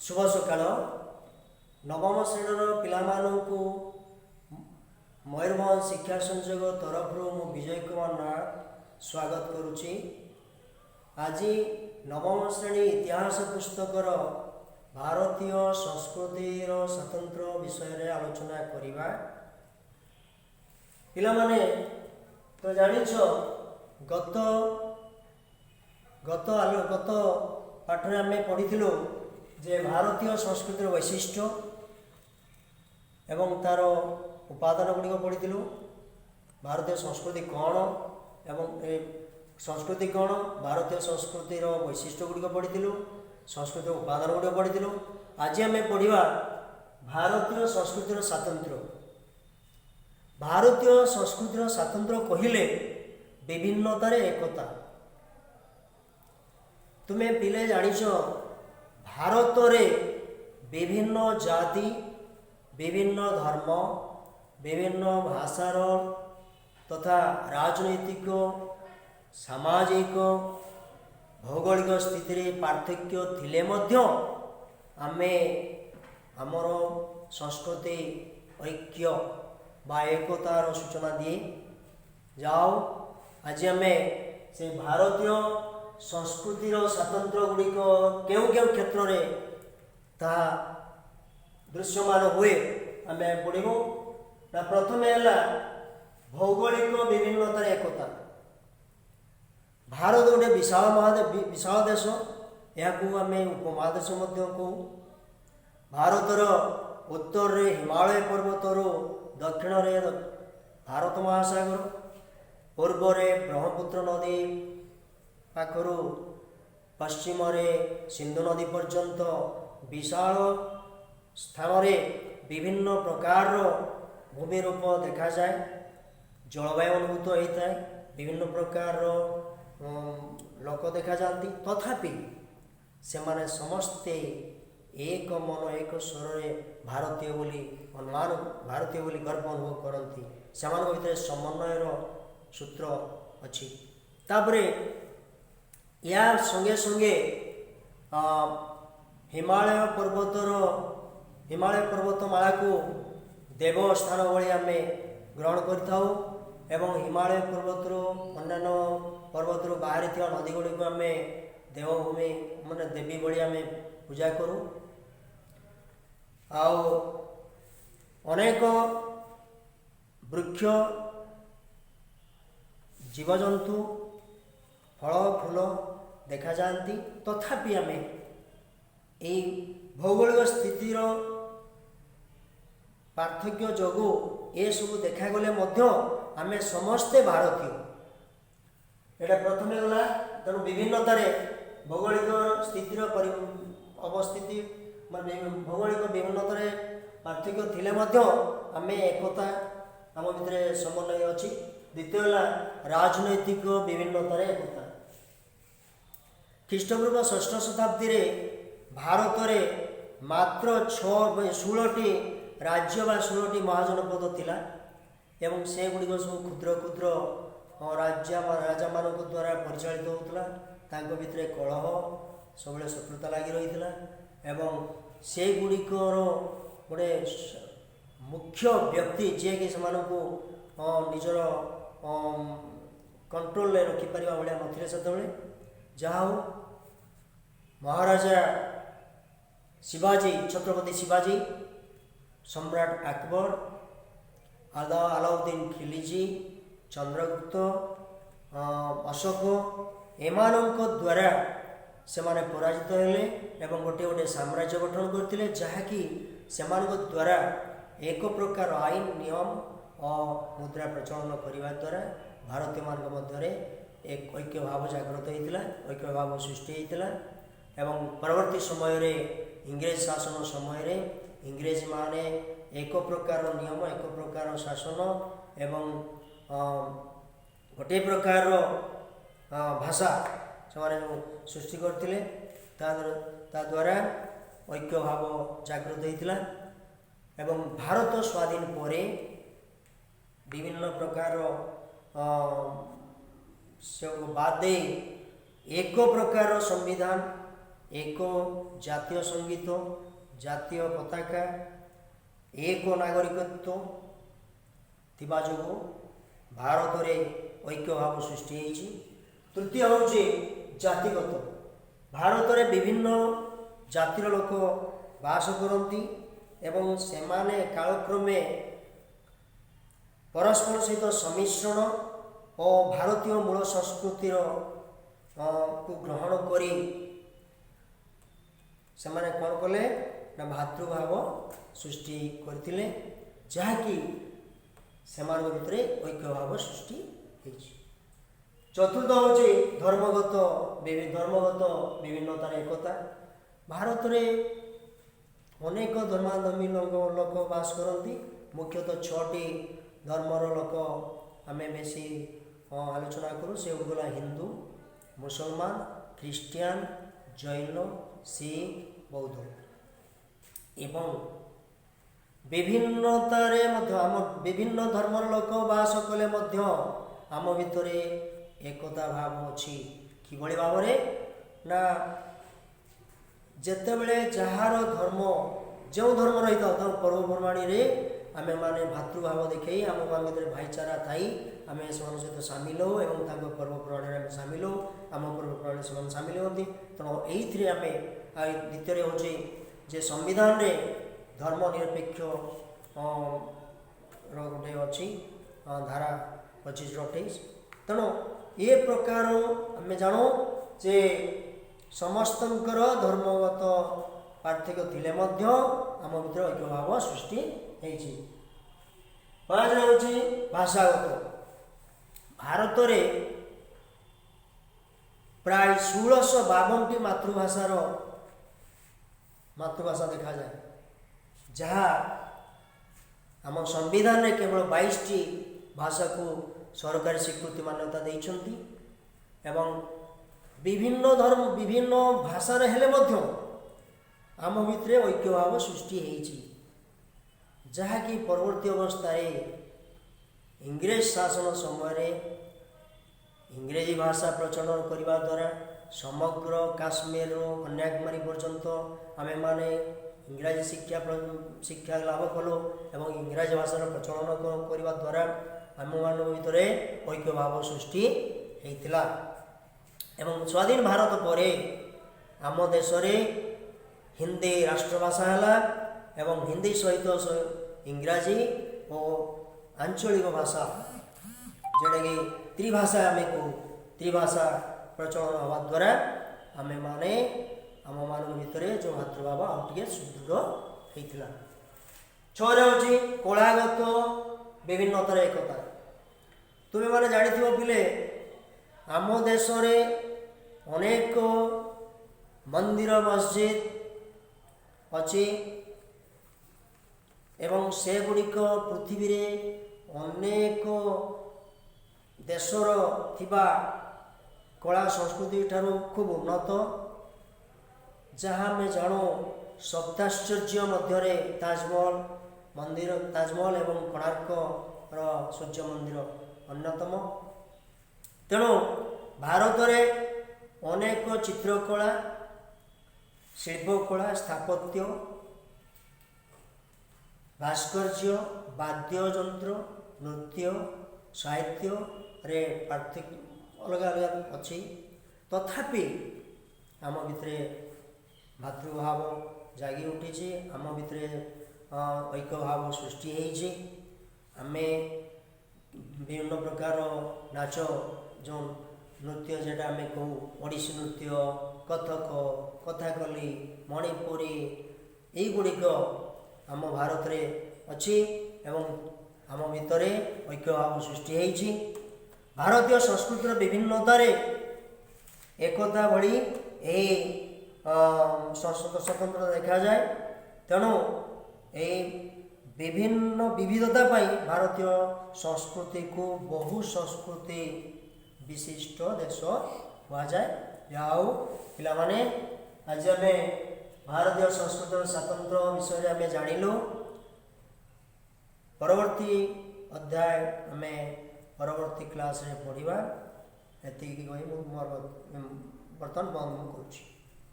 ଶୁଭ ସକାଳ। ନବମ ଶ୍ରେଣୀର ପିଲାମାନଙ୍କୁ ମୟୂରଭଞ୍ଜ ଶିକ୍ଷା ସଂଯୋଗ ତରଫରୁ ମୁଁ ବିଜୟ କୁମାର ନାୟକ ସ୍ୱାଗତ କରୁଛି। ଆଜି ନବମ ଶ୍ରେଣୀ ଇତିହାସ ପୁସ୍ତକର ଭାରତୀୟ ସଂସ୍କୃତିର ସ୍ୱାତନ୍ତ୍ର୍ୟ ବିଷୟରେ ଆଲୋଚନା କରିବା। ପିଲାମାନେ ତ ଜାଣିଛ, ଗତ ଗତ ଆଲୋ ଗତ ପାଠରେ ଆମେ ପଢ଼ିଥିଲୁ ଯେ ଭାରତୀୟ ସଂସ୍କୃତିର ବୈଶିଷ୍ଟ୍ୟ ଏବଂ ତା'ର ଉପାଦାନ ଗୁଡ଼ିକ ପଢ଼ିଥିଲୁ। ଭାରତୀୟ ସଂସ୍କୃତି କ'ଣ ଏବଂ ଏ ସଂସ୍କୃତି କ'ଣ, ଭାରତୀୟ ସଂସ୍କୃତିର ବୈଶିଷ୍ଟ୍ୟ ଗୁଡ଼ିକ ପଢ଼ିଥିଲୁ, ସଂସ୍କୃତିର ଉପାଦାନ ଗୁଡ଼ିକ ପଢ଼ିଥିଲୁ। ଆଜି ଆମେ ପଢ଼ିବା ଭାରତୀୟ ସଂସ୍କୃତିର ସ୍ୱାତନ୍ତ୍ର୍ୟ। ଭାରତୀୟ ସଂସ୍କୃତିର ସ୍ୱାତନ୍ତ୍ର୍ୟ କହିଲେ ବିଭିନ୍ନତାରେ ଏକତା। ତୁମେ ପିଲେ ଜାଣିଛ, ଭାରତରେ ବିଭିନ୍ନ ଜାତି, ବିଭିନ୍ନ ଧର୍ମ, ବିଭିନ୍ନ ଭାଷାର ତଥା ରାଜନୈତିକ, ସାମାଜିକ, ଭୌଗୋଳିକ ସ୍ଥିତିରେ ପାର୍ଥକ୍ୟ ଥିଲେ ମଧ୍ୟ ଆମେ ଆମର ସଂସ୍କୃତି ଐକ୍ୟ ବା ଏକତାର ସୂଚନା ଦିଏ। ଯାଉ, ଆଜି ଆମେ ସେ ଭାରତୀୟ ସଂସ୍କୃତିର ସ୍ୱାତନ୍ତ୍ର୍ୟ ଗୁଡ଼ିକ କେଉଁ କେଉଁ କ୍ଷେତ୍ରରେ ତାହା ଦୃଶ୍ୟମାନ ହୁଏ, ଆମେ ପଢ଼ିବୁ ନା। ପ୍ରଥମେ ହେଲା ଭୌଗୋଳିକ ବିଭିନ୍ନତାର ଏକତା। ଭାରତ ଗୋଟେ ବିଶାଳ ବିଶାଳ ଦେଶ। ଏହାକୁ ଆମେ ଉପମହାଦେଶ ମଧ୍ୟ କହୁ। ଭାରତର ଉତ୍ତରରେ ହିମାଳୟ ପର୍ବତରୁ ଦକ୍ଷିଣରେ ଭାରତ ମହାସାଗର, ପୂର୍ବରେ ବ୍ରହ୍ମପୁତ୍ର ନଦୀ ପାଖରୁ ପଶ୍ଚିମରେ ସିନ୍ଧୁ ନଦୀ ପର୍ଯ୍ୟନ୍ତ ବିଶାଳ ସ୍ଥାନରେ ବିଭିନ୍ନ ପ୍ରକାରର ଭୂମି ରୂପ ଦେଖାଯାଏ, ଜଳବାୟୁ ଅନୁଭୂତ ହୋଇଥାଏ, ବିଭିନ୍ନ ପ୍ରକାରର ଲୋକ ଦେଖାଯାଆନ୍ତି। ତଥାପି ସେମାନେ ସମସ୍ତେ ଏକ ମନ, ଏକ ସ୍ୱରରେ ଭାରତୀୟ ବୋଲି ଅନୁମାନ, ଭାରତୀୟ ବୋଲି ଗର୍ବ ଅନୁଭବ କରନ୍ତି। ସେମାନଙ୍କ ଭିତରେ ସମନ୍ୱୟର ସୂତ୍ର ଅଛି। ତାପରେ ଏହା ସଙ୍ଗେ ସଙ୍ଗେ ହିମାଳୟ ପର୍ବତମାଳାକୁ ଦେବସ୍ଥାନ ଭଳି ଆମେ ଗ୍ରହଣ କରିଥାଉ ଏବଂ ହିମାଳୟ ପର୍ବତରୁ, ଅନ୍ୟାନ୍ୟ ପର୍ବତରୁ ବାହାରିଥିବା ନଦୀ ଗୁଡ଼ିକୁ ଆମେ ଦେବଭୂମି, ମାନେ ଦେବୀ ଭଳି ଆମେ ପୂଜା କରୁ। ଆଉ ଅନେକ ବୃକ୍ଷ, ଜୀବଜନ୍ତୁ, ଫଳ, ଫୁଲ ଦେଖାଯାଆନ୍ତି। ତଥାପି ଆମେ ଏଇ ଭୌଗୋଳିକ ସ୍ଥିତିର ପାର୍ଥକ୍ୟ ଯୋଗୁଁ ଏସବୁ ଦେଖାଗଲେ ମଧ୍ୟ ଆମେ ସମସ୍ତେ ଭାରତୀୟ। ଏଇଟା ପ୍ରଥମେ ଗଲା। ତେଣୁ ବିଭିନ୍ନତାରେ ଭୌଗୋଳିକ ସ୍ଥିତିର ଅବସ୍ଥିତି, ମାନେ ଭୌଗୋଳିକ ବିଭିନ୍ନତାରେ ପାର୍ଥକ୍ୟ ଥିଲେ ମଧ୍ୟ ଆମେ ଏକତା, ଆମ ଭିତରେ ସମନ୍ୱୟ ଅଛି। ଦ୍ୱିତୀୟ ହେଲା ରାଜନୈତିକ ବିଭିନ୍ନତାରେ ଏକତା। ଖ୍ରୀଷ୍ଟପୂର୍ବ ଷଷ୍ଠ ଶତାବ୍ଦୀରେ ଭାରତରେ ମାତ୍ର 16ଟି ରାଜ୍ୟ ବା 16ଟି ମହାଜନପଦ ଥିଲା ଏବଂ ସେଗୁଡ଼ିକ ସବୁ କ୍ଷୁଦ୍ର କ୍ଷୁଦ୍ର ରାଜ୍ୟ ରାଜାମାନଙ୍କ ଦ୍ୱାରା ପରିଚାଳିତ ହେଉଥିଲା। ତାଙ୍କ ଭିତରେ କଳହ, ସବୁବେଳେ ଶତ୍ରୁତା ଲାଗି ରହିଥିଲା ଏବଂ ସେଗୁଡ଼ିକର ଗୋଟେ ମୁଖ୍ୟ ବ୍ୟକ୍ତି, ଯିଏକି ସେମାନଙ୍କୁ ନିଜର କଣ୍ଟ୍ରୋଲରେ ରଖିପାରିବା ଭଳିଆ ନଥିଲେ ସେତେବେଳେ। ଯାହା ହଉ, ମହାରାଜା ଶିବାଜୀ, ଛତ୍ରପତି ଶିବାଜୀ, ସମ୍ରାଟ ଆକବର, ଆଲାଉଦ୍ଦିନ ଖିଲିଜି, ଚନ୍ଦ୍ରଗୁପ୍ତ, ଅଶୋକ, ଏମାନଙ୍କ ଦ୍ୱାରା ସେମାନେ ପରାଜିତ ହେଲେ ଏବଂ ଗୋଟିଏ ଗୋଟିଏ ସାମ୍ରାଜ୍ୟ ଗଠନ କରିଥିଲେ, ଯାହାକି ସେମାନଙ୍କ ଦ୍ୱାରା ଏକ ପ୍ରକାର ଆଇନ, ନିୟମ ଓ ମୁଦ୍ରା ପ୍ରଚଳନ କରିବା ଦ୍ୱାରା ଭାରତୀୟମାନଙ୍କ ମଧ୍ୟରେ ଏକ ଐକ୍ୟ ଭାବ ଜାଗ୍ରତ ହୋଇଥିଲା, ଐକ୍ୟ ଭାବ ସୃଷ୍ଟି ହୋଇଥିଲା। ଏବଂ ପରବର୍ତ୍ତୀ ସମୟରେ ଇଂରେଜ ଶାସନ ସମୟରେ ଇଂରେଜମାନେ ଏକ ପ୍ରକାର ନିୟମ, ଏକ ପ୍ରକାର ଶାସନ ଏବଂ ଗୋଟିଏ ପ୍ରକାରର ଭାଷା ସେମାନେ ଯେଉଁ ସୃଷ୍ଟି କରିଥିଲେ, ତା ଦ୍ୱାରା ଐକ୍ୟ ଭାବ ଜାଗ୍ରତ ହୋଇଥିଲା। ଏବଂ ଭାରତ ସ୍ୱାଧୀନ ପରେ ବିଭିନ୍ନ ପ୍ରକାର ସେ ବାଦ ଦେଇ ଏକ ପ୍ରକାର ସମ୍ବିଧାନ, ଏକ ଜାତୀୟ ସଙ୍ଗୀତ, ଜାତୀୟ ପତାକା, ଏକ ନାଗରିକତ୍ୱ ଥିବା ଯୋଗୁଁ ଭାରତରେ ଐକ୍ୟଭାବ ସୃଷ୍ଟି ହେଇଛି। ତୃତୀୟ ହେଉଛି ଜାତିଗତ। ଭାରତରେ ବିଭିନ୍ନ ଜାତିର ଲୋକ ବାସ କରନ୍ତି ଏବଂ ସେମାନେ କାଳକ୍ରମେ ପରସ୍ପର ସହିତ ସମ୍ମିଶ୍ରଣ ଓ ଭାରତୀୟ ମୂଳ ସଂସ୍କୃତିର କୁ ଗ୍ରହଣ କରି ସେମାନେ କ'ଣ କଲେ ନା ଭାତୃଭାବ ସୃଷ୍ଟି କରିଥିଲେ, ଯାହାକି ସେମାନଙ୍କ ଭିତରେ ଐକ୍ୟଭାବ ସୃଷ୍ଟି ହେଇଛି। ଚତୁର୍ଥ ହେଉଛି ଧର୍ମଗତ ବିଭିନ୍ନତାର ଏକତା। ଭାରତରେ ଅନେକ ଧର୍ମାବଲମ୍ବୀ ଲୋକ ବାସ କରନ୍ତି। ମୁଖ୍ୟତଃ ଛଅଟି ଧର୍ମର ଲୋକ ଆମେ ବେଶୀ ଆଲୋଚନା କରୁ। ସେଗୁଡ଼ିକ ହେଲା ହିନ୍ଦୁ, ମୁସଲମାନ, ଖ୍ରୀଷ୍ଟିଆନ, ଜୈନ, ଶିଖ, ବୌଦ୍ଧ। ଏବଂ ବିଭିନ୍ନତାରେ ମଧ୍ୟ ଆମ ବିଭିନ୍ନ ଧର୍ମର ଲୋକ ବାସ କଲେ ମଧ୍ୟ ଆମ ଭିତରେ ଏକତା ଭାବ ଅଛି। କିଭଳି ଭାବରେ ନା ଯେତେବେଳେ ଯାହାର ଧର୍ମ ଯେଉଁ ଧର୍ମ ରହିଥାଉ, ତାକୁ ପର୍ବପର୍ବାଣିରେ ଆମେମାନେ ଭାତୃଭାବ ଦେଖାଇ ଆମମାନଙ୍କ ଭିତରେ ଭାଇଚାରା ଥାଇ ଆମେ ସେମାନଙ୍କ ସହିତ ସାମିଲ ହେଉ ଏବଂ ତାଙ୍କ ପର୍ବପର୍ବାଣିରେ ଆମେ ସାମିଲ ହେଉ, ଆମ ପର୍ବପର୍ବାଣିରେ ସେମାନେ ସାମିଲ ହୁଅନ୍ତି। ତେଣୁ ଏଇଥିରେ ଆମେ ଦ୍ୱିତୀୟରେ ହେଉଛି ଯେ ସମ୍ବିଧାନରେ ଧର୍ମ ନିରପେକ୍ଷ ର ଗୋଟେ ଅଛି ଧାରା 25ରୁ 28। ତେଣୁ ଏ ପ୍ରକାର ଆମେ ଜାଣୁ ଯେ ସମସ୍ତଙ୍କର ଧର୍ମଗତ ପାର୍ଥକ୍ୟ ଥିଲେ ମଧ୍ୟ ଆମ ଭିତରେ ଐକ୍ୟଭାବ ସୃଷ୍ଟି ହେଇଛି। ପାଞ୍ଚରେ ହେଉଛି ଭାଷାଗତ। ଭାରତରେ ପ୍ରାୟ 1652ଟି ମାତୃଭାଷା ଦେଖାଯାଏ, ଯାହା ଆମ ସମ୍ବିଧାନରେ କେବଳ 22ଟି ଭାଷାକୁ ସରକାରୀ ସ୍ୱୀକୃତି ମାନ୍ୟତା ଦେଇଛନ୍ତି। ଏବଂ ବିଭିନ୍ନ ଧର୍ମ ବିଭିନ୍ନ ଭାଷାରେ ହେଲେ ମଧ୍ୟ ଆମ ଭିତରେ ଐକ୍ୟଭାବ ସୃଷ୍ଟି ହେଇଛି, ଯାହାକି ପରବର୍ତ୍ତୀ ଅବସ୍ଥାରେ ଇଂରେଜ ଶାସନ ସମୟରେ ଇଂରେଜୀ ଭାଷା ପ୍ରଚଳନ କରିବା ଦ୍ୱାରା ସମଗ୍ର କାଶ୍ମୀରରୁ କନ୍ୟାକୁମାରୀ ପର୍ଯ୍ୟନ୍ତ ଆମେମାନେ ଇଂରାଜୀ ଶିକ୍ଷା ଲାଭ କଲୁ ଏବଂ ଇଂରାଜୀ ଭାଷାର ପ୍ରଚଳନ କରିବା ଦ୍ୱାରା ଆମମାନଙ୍କ ଭିତରେ ଐକ୍ୟଭାବ ସୃଷ୍ଟି ହେଇଥିଲା। ଏବଂ ସ୍ୱାଧୀନ ଭାରତ ପରେ ଆମ ଦେଶରେ ହିନ୍ଦୀ ରାଷ୍ଟ୍ରଭାଷା ହେଲା ଏବଂ ହିନ୍ଦୀ ସହିତ ଇଂରାଜୀ ଓ ଆଞ୍ଚଳିକ ଭାଷା, ଯେଉଁଟାକି ତ୍ରିଭାଷା ଆମେ କହୁ, ତ୍ରିଭାଷା ପ୍ରଚଳନ ହେବା ଦ୍ୱାରା ଆମେମାନେ ଆମମାନଙ୍କ ଭିତରେ ଯେଉଁ ଭାତୃଭାବ ଆଉ ଟିକେ ସୁଦୃଢ଼ ହେଇଥିଲା। ଛଅରେ ହେଉଛି କଳାଗତ ବିଭିନ୍ନତାର ଏକତା। ତୁମେମାନେ ଜାଣିଥିବ ପିଲେ, ଆମ ଦେଶରେ ଅନେକ ମନ୍ଦିର ମସଜିଦ ଅଛି ଏବଂ ସେଗୁଡ଼ିକ ପୃଥିବୀରେ ଅନେକ ଦେଶର ଥିବା କଳା ସଂସ୍କୃତି ଠାରୁ ଖୁବ୍ ଉନ୍ନତ। ଯାହା ଆମେ ଜାଣୁ ସପ୍ତାଶ୍ଚର୍ଯ୍ୟ ମଧ୍ୟରେ ତାଜମହଲ ମନ୍ଦିର, ତାଜମହଲ ଏବଂ କୋଣାର୍କର ସୂର୍ଯ୍ୟ ମନ୍ଦିର ଅନ୍ୟତମ। ତେଣୁ ଭାରତରେ ଅନେକ ଚିତ୍ରକଳା, ଶିଳ୍ପକଳା, ସ୍ଥାପତ୍ୟ, ଭାସ୍କର୍ଯ୍ୟ, ବାଦ୍ୟଯନ୍ତ୍ର, ନୃତ୍ୟ, ସାହିତ୍ୟରେ ପାର୍ଥକ୍ୟ ଅଲଗା ଅଲଗା ଅଛି। ତଥାପି ଆମ ଭିତରେ ଭାତୃଭାବ ଜାଗି ଉଠିଛି, ଆମ ଭିତରେ ଐକ୍ୟଭାବ ସୃଷ୍ଟି ହେଇଛି। ଆମେ ବିଭିନ୍ନ ପ୍ରକାର ନାଚ, ଯେଉଁ ନୃତ୍ୟ ଯେଉଁଟା ଆମେ କହୁ ଓଡ଼ିଶୀ ନୃତ୍ୟ, କଥକ, କଥାକଲି, ମଣିପୁରୀ, ଏଇଗୁଡ଼ିକ ଆମ ଭାରତରେ ଅଛି ଏବଂ ଆମ ଭିତରେ ଐକ୍ୟଭାବ ସୃଷ୍ଟି ହେଇଛି। ଭାରତୀୟ ସଂସ୍କୃତିର ବିଭିନ୍ନତାରେ ଏକତା ଭଳି ଏହି ସ୍ୱତନ୍ତ୍ରତା ଦେଖାଯାଏ। ତେଣୁ ଏହି ବିଭିନ୍ନ ବିବିଧତା ପାଇଁ ଭାରତୀୟ ସଂସ୍କୃତିକୁ ବହୁ ସଂସ୍କୃତି ବିଶିଷ୍ଟ ଦେଶ କୁହାଯାଏ। ଯାହା ହଉ ପିଲାମାନେ, ଆଜି ଆମେ ଭାରତୀୟ ସଂସ୍କୃତିର ସ୍ୱାତନ୍ତ୍ର୍ୟ ବିଷୟରେ ଆମେ ଜାଣିଲୁ। ପରବର୍ତ୍ତୀ ଅଧ୍ୟାୟ ଆମେ ପରବର୍ତ୍ତୀ କ୍ଲାସ୍ରେ ପଢ଼ିବା। ଏତିକି କହି ମୁଁ ମୋର ବର୍ତ୍ତମାନ ବନ୍ଦ ମୁଁ କରୁଛି।